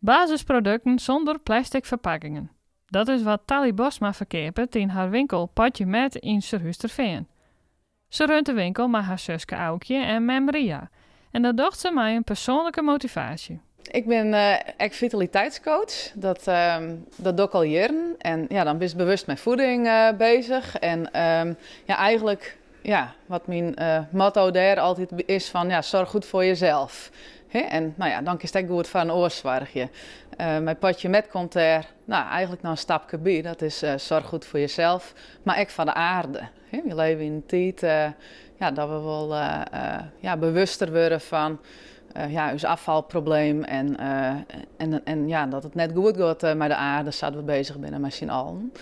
Basisprodukten sûnder plestik ferpakkingen. Dat is wat Tally Bosma ferkeapet yn har winkel Potje Met yn Surhústerfean. Se runt de winkel mei har suske Aukje en mem Ria. En dat docht se mei in persoanlike motivaasje. Ik bin ek fitaliteitscoach. Dat, dat doch ik al jierren. En ja, dan bist bewust mei fieding beuzich. En ja, eigentlik, ja, wat myn motto dêr altyd is fan, ja, zorg goed voor jezelf. Hè? En no ja, dan kinst ek goed foar in oar soargje. Mei Potje Met komt dêr, no, eigentlik noch in stapke by. Dat is zorg goed voor jezelf, mar ek foar de aarde. Hè, we leve yn in tiid, ja, dat we wol, ja, bewuster wurde fan, ja, ús ôffalprobleem en, ja, dat it net goed giet mei de aarde sa't we beuzich binne mei syn allen.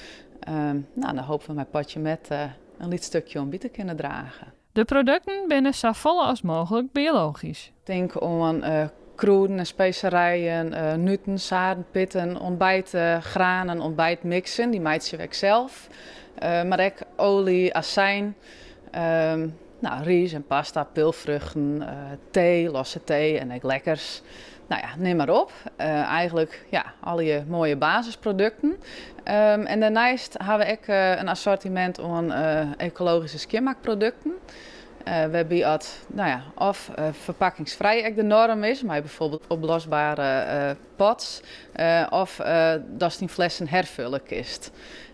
No, dan hoopje we mei Potje Met in lyts stikje oan by te kinnen drage. De produkten binne safolle as mooglik biologysk. Tink oan krûden en speserijen, nuten, saden, pitten, ontbijtgranen, ontbijtmixen, dy meitsje we ek sels. Mar ek oalje, azijn, no, rys en pasta, peulfruchten, tee, losse tee en ek lekkers. No ja, nim mar op. Eigentlik, ja, allegear moaie basisprodukten. En dêrneist ha we ek in assortimint oan ekologyske skjinmakprodukten. Wêrby't at, no ja, of ferpakkingsfrij ek de norm is, mei bijvoorbeeld opblosbere pots, of datst dyn flessen herfulle kinst.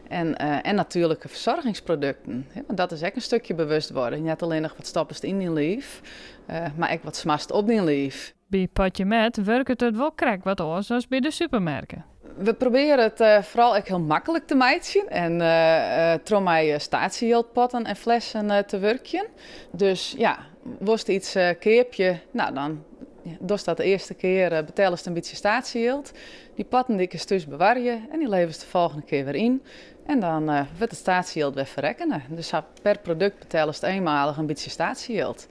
En natuerlike fersoargingsprodukten, want dat is ek in stikje bewustwording. Net allinnich wat stoppest yn dyn liif, mar ek wat smarst op dyn liif. By Potje Met wurket it wol krekt wat oars as by de supermerken. We probearje it foaral ek hiel maklik te meitsjen en troch mei statejildpotten en flessen te wurkjen. Dus ja, wolst yts keapje, no, dan dochst dat de earste kear, betellest in bytsje statejild. Dy potten dy kinst thús bewarje en dy leverest de folgjende kear wer yn. En dan wurdt it statejild wer ferrekkene. Dus per produkt betellest eenmalich in bytsje statejild.